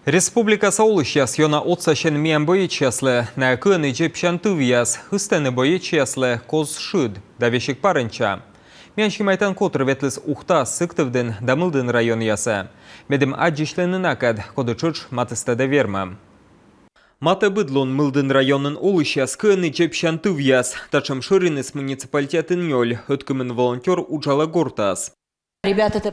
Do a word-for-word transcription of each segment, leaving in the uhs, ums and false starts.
Республикаса олысьяс ёна отсасьӧны миян боечьяслы, найӧ кыӧны дзебсян тывъяс, ыстӧны боечьяслы коз шыд да весиг парынча. Миян Снимайтан котыр ветліс Ухтас, Сыктывдін да Мылдін районъясӧ, медым аддзысьлыны накӧд, коді тшӧтш матыстӧдӧ вермӧм. Матӧ быд лун Мылдін районын олысьяс кыӧны дзебсян тывъяс. Татшӧм шӧриныс муниципалитетын нёль, ӧткымын волонтёр уджалӧ гортас.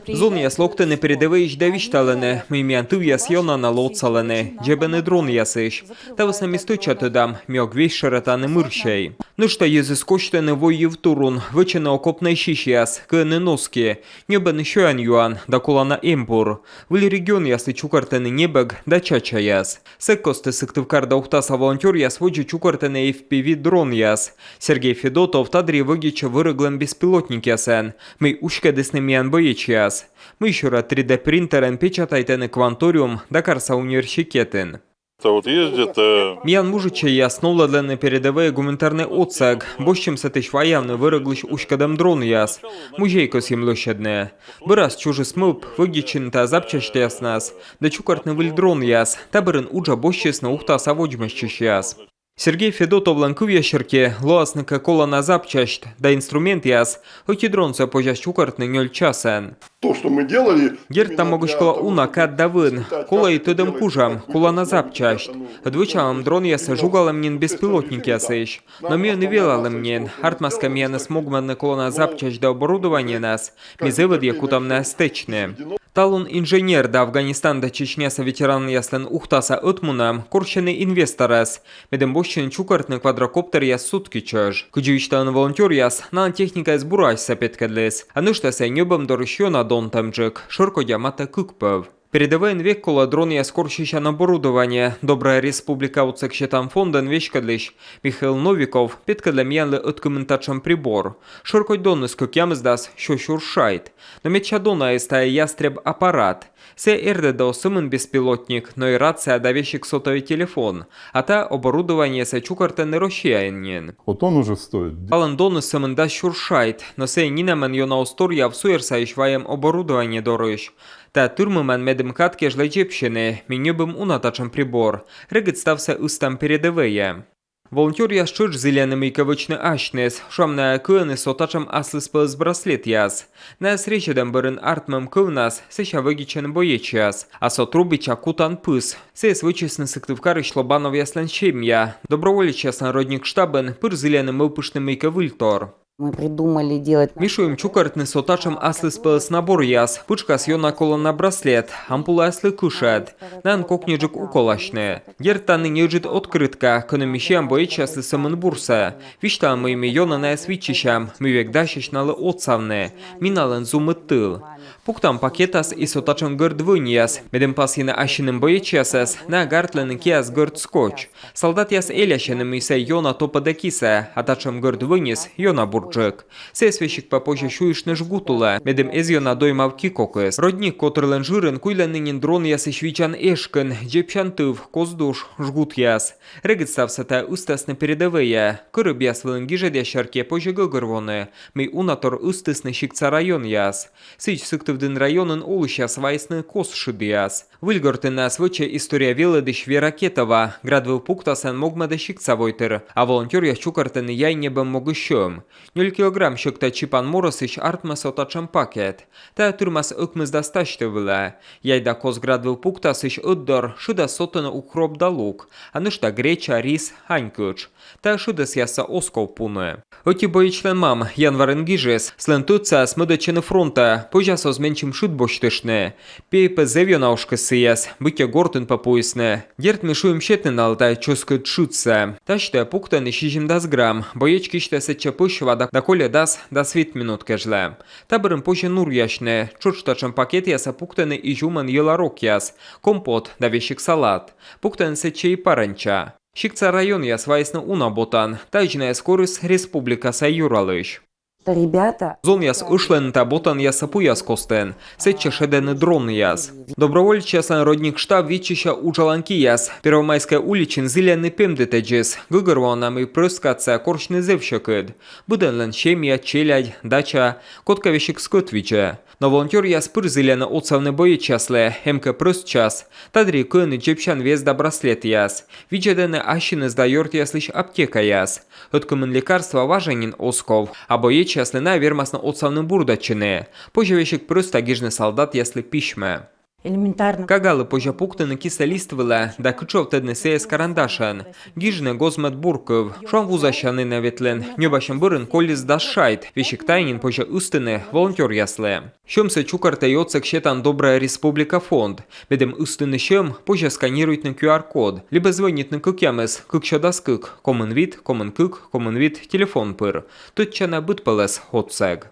Зонъяс локтӧны передӧвӧйысь да висьталӧны, мый миян тывъяс ёна налы отсалӧны, дзебӧны дронъясысь. Та вӧсна ми стӧча тӧдам, ми ог весьшӧрӧ тані мырсьӧй. Нӧшта йӧзыс косьтӧны воййыв турун, вӧчӧны окопнӧй сисьяс, кыӧны носки, ньӧбӧны сёян-юан да колана эмбур. Выль регионъяслы чукӧртӧны небӧг да чачаяс. Сэк кості Сыктывкар да Ухтаса волонтёръяс водзӧ чукӧртӧны FPV-дронъяс. Сергей Федотов та дырйи вӧдитчӧ вӧрӧглӧм беспилотникъясӧн, мый уськӧдісны миян боечьяс. Мый сюрӧ три дэ принтерӧн печатайтӧны «Кванториум» да «Карса» университетын. Это вот ездят, э, Миян мужичӧйяс новлӧдлӧны передӧвӧйӧ гуманитарнӧй отсӧг. Босьтчим сэтысь ваявны вӧрӧглысь уськӧдӧм дронъяс. Музей кӧсйим лӧсьӧдны. Бӧрас чужис мӧвп вӧдитчыны та запчасьтъяснас да чукӧртны выль дронъяс. Та бӧрын уджӧ босьтчисны Ухтаса водзмӧстчысьяс. Сергей Федотовлӧн кывъяс серти, лоасны кӧ колана запчасьт да инструментъяс, ӧти дронсӧ позяс чукӧртны нёль часӧн. То, что мы делали, Дерт, та могысь колӧ уна кад да вын, колӧ и тӧдӧм-кужӧм, колана запчасьт. Ӧд вӧчалам дронъяссӧ жугалӧм нин беспилотникъясысь. Но ми ӧні велалім нин, артмас кӧ, миянӧс могмӧдны колана запчасьт да оборудованиенас, ми зэв ӧдйӧ кутам найӧс тэчны. Талун инженер да Афганистан да Чечняса ветеранъяслӧн Ухтаса ӧтмунӧм корсьӧны инвесторӧс, медым босьтчыны чукӧртны квадрокоптеръяс сутки чӧж. Кыдзи висьталӧны волонтёръяс, налӧн техникаыс бура асьсӧ петкӧдліс. А нӧшта сійӧ ньӧбӧм дорысь ёна донтӧмджык, шӧркодя матӧ кык пӧв. Передӧвӧйын век колӧ дронъяс корсьысян оборудование. «Добрая республика» отсӧг сетан фондӧн веськӧдлысь Михаил Новиков петкӧдлӧ миянлы ӧткымын татшӧм прибор. Шӧркодь доныс кӧкъямысдас сё сюрс шайт. Но медся донаыс — тайӧ «Ястреб» аппарат. Сійӧ эрдӧдӧ оз сӧмын беспилотник, но и рация да весиг сотовый телефон. А та оборудованиесӧ чукӧртӧны Россияын нин. Вот он уже стоит. Талӧн доныс сӧмын дас сюрс шайт, но сійӧ нинӧмӧн ёна оз торъяв суйӧрсайысь вайӧм оборудование дорысь. Та тырмымӧн, медым кад кежлӧ дзебсьыны, ми ньӧбим уна татшӧм прибор. Регыд ставсӧ ыстам передӧвӧйӧ. Волонтёръяс тшӧтш зільӧны мыйкӧ вӧчны асьныс. Шуам, найӧ кыӧны со татшӧм аслыспӧлӧс браслетъяс. Найӧс резьӧдӧм бӧрын артмӧм кӧвнас сэсся вӧдитчӧны боечьяс. А со трубича кутан пыс. Сійӧс вӧчисны Сыктывкарысь Лобановъяслӧн семья. Доброволечьяслӧн «Родник» штабын пыр зільӧны мӧвпыштны мыйкӧ выльтор. Мы придумали делать... Ми шуим чукӧртны со татшӧм аслыспӧлӧс наборъяс. Пытшкас ёна колана браслет, ампулаяслы кышӧд. Найӧн кокньыджык уколасьны. Дерт, тані неыджыд открытка, кӧні ми сиам боечьяслы сӧмын бурсӧ. Висьталам, мый ми ёна найӧс виччысям, мый век дасьӧсь налы отсавны. Ми налӧн зумыд тыл. Пуктам пакетас и со татшӧм гӧрд вӧньяс. Медым пасйыны ассьыным боечьясӧс, найӧ гартлӧны киас гӧрд скотч. Солдатъяс элясьӧны, мый сійӧ ёна топӧдӧ кисӧ, а татшӧм гӧрд вӧньыс ёна бурджык. Сійӧс весиг пӧ позьӧ сюйыштны жгут улӧ, медым эз ёна доймав ки кокыс. «Родник» котырлӧн жырын куйлӧны нин дронъясысь видзан эшкын, дзебсян тыв, коз душ, жгутъяс. Регыд ставсӧ тайӧ ыстасны передӧвӧйӧ. Кӧрӧбъяс вылын гижӧдъяс серти позьӧ гӧгӧрвоны, мый уна тор ыстісны сиктса районъяс. Сідз, Сыктывдін районын олысьяс вайисны коз шыдъяс. Выльгортын найӧс вӧчӧ история велӧдысь Вера Кетова. Градвыв пуктасӧн могмӧдӧ сиктса войтыр, а волонтёръяс чукӧртӧны яй ньӧбӧм могысь сьӧм. Нёль килограмм сьӧкта чипан морӧсысь артмӧ со татшӧм пакет. Тайӧ тырмас ӧкмысдас тасьтӧ вылӧ. Яй да коз градвыв пуктасысь ӧтдор шыдас сотӧны укроп да лук, а нӧшта греча, рис, анькытш. Тайӧ шыдӧсъяссӧ оз ков пуны. Ӧти боечлӧн мам январын гижис, сылӧн тӧдсаяс мӧдӧдчӧны фронтӧ, позяс оз менсьым шыд босьтыштны. Пиӧй пӧ зэв ёна ошкис сійӧс, быттьӧ гортын пӧ пуисны. Дерт, ми шуим сетны налы тайӧ чӧскыд шыдсӧ. Тасьтӧ пуктӧны сизимдас грамм, боеч кисьтӧ сэтчӧ пӧсь ва да кольӧ дас, дас вит минут кежлӧ. Та бӧрын позьӧ нуръясьны. Тшӧтш татшӧм пакетъясӧ пуктӧны изюмӧн йӧла рокъяс, компот да весиг салат. Пуктӧны сэтчӧ и паранча. Сиктса районъяс вайисны уна ботан. Таӧдз найӧс корис республикаса юралысь. Ребята, Зонъяс ӧшленыта ботанъяссӧ пуяс костын. Сэтчӧ шедӧны дронъяс. Доброволечьяслӧн «Родник» штаб виччысьӧ уджалан кияс. Первомайскӧй уличын зільӧны пемдытӧдзыс. Гӧгӧрвоана, мый прӧст кадсӧ корсьны зэв сьӧкыд. Быдӧнлӧн семья, челядь, дача, кодкӧ весиг скӧт видзӧ. Но волонтёръяс пыр зільӧны отсавны боечьяслы, эм кӧ прӧст час. Та дырйи кыӧны дзебсян вес да браслетъяс. Видзӧдӧны ассьыныс да ёртъяслысь аптекаяс. Ӧткымын лекарства важӧн нин оз ков, а боечьяслы найӧ вермасны отсавны бурдӧдчыны. Позьӧ весиг прӧста гижны салдатъяслы письмӧ. Элементарно. Кагалы позьӧ пуктыны кисӧ лист вылӧ да кытшовтӧдны сійӧс карандашӧн. Гижны гоз-мӧд бур кыв. Шуам, вузасянінӧ ветлін, ньӧбасьӧм бӧрын колис дас шайт. Весиг тайӧ нин позьӧ ыстыны волонтёръяслы. Сьӧмсӧ чукӧртӧй отсӧг сетан «Добрая республика» фонд. Медым ыстыны сьӧм, позьӧ сканируйтны Q R-код либӧ звӧнитны кӧкъямыс, кык сё дас кык, комын вит, комын кык, комын вит телефон пыр. Тӧдчана быдпӧлӧс отсӧг.